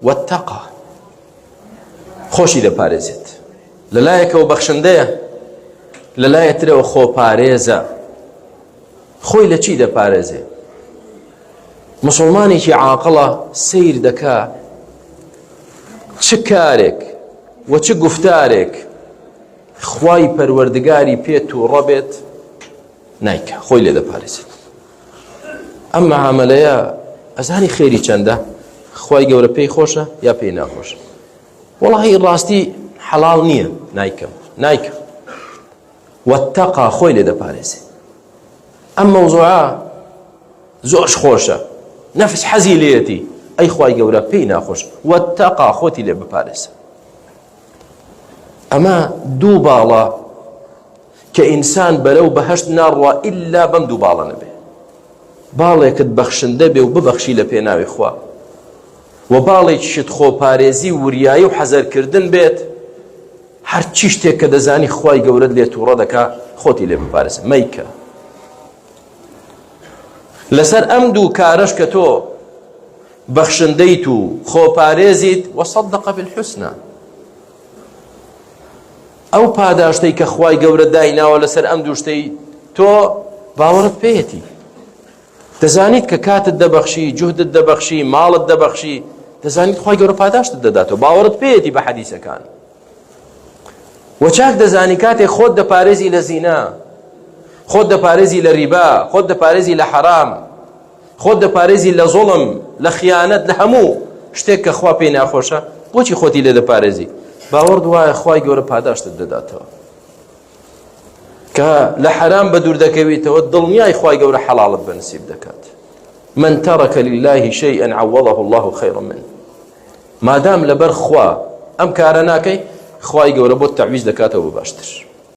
واتقا خۆشی دەپارێزێت لەلایەکەوە بەخشندەیە لەلایە ترەوە خۆپارێزە خۆی لە چی دەپارێزێ مسلمانێکی عاقڵە سیر دەکا چ کارێک و چ گفتارێک خوای پەروەردگاری پێ تووڕە بێت نایکە خۆی لێ دەپارێزێت ئەم معاملەیە ئەزانی خێری چەندە خوای گەورە پێی خۆشە یا پێی ناخۆشە وەڵی ڕاستی حەڵاڵ نییە نایکەم نایکەم وەتەقا خۆی لێ دەپارێزێ ئەم مەوزوعە زۆر خۆشە نەفس حەزی لێتی ئەی خوای گەورە پێی ناخۆش وەتەقا خۆتی لێ بپارێزە ئەمە دوو باڵا کە ئینسان بەرەو بەهەشت ناڕوا ئیلا بەم دوو باڵە نەبێ باڵێکت بەخشندە بێ و ببەخشی لە پێناوی خوا و باڵێکیشت خۆپارێزی و وریایی و حەزەرکردن بێت هەرچی شتێک کە دەزانی خوای گەورەت لێ تووڕە دەکا خۆتی لێ بپارێزە مەیکە لەسەر ئەم دوو کارەش کە تۆ بەخشندەیت و خۆپارێزیت وەصدق بالحسنى ئەو پاداشتەی کە خوای گەورە دایناوە لەسەر ئەم دوو شتەی تۆ باوەڕت پێیەتی دەزانیت کە کاتت دەبەخشی جوهدت دەبەخشی ماڵت دەبەخشی دەزانیت خوای گەورە پاداشتت دەداتەوە باوەڕت پێیەتی بە حەدیسەکان وە چاک دەزانی کاتێک خۆت دەپارێزی لە زینا خۆت دەپارێزی لە ریبا خۆت دەپارێزی لە حەرام خۆت دەپارێزی لە زوڵم لە خیانەت لە هەموو شتێک کە خوا پێی ناخۆشە بۆچی خۆتی لێ دەپارێزی باوەڕت وایە خوای گەورە پاداشتت دەداتەوە کە لە حەرام بە دوور دەکەویتەوە دڵنیای خوای گەورە حەڵاڵت بە نسیب دەکات من ترك لله شيئا عوضه الله خيرا منه مادام لەبەر خوا ئەم کارە ناکەی خوای گەورە بۆت تەعویز دەکاتەوە بە باشتر.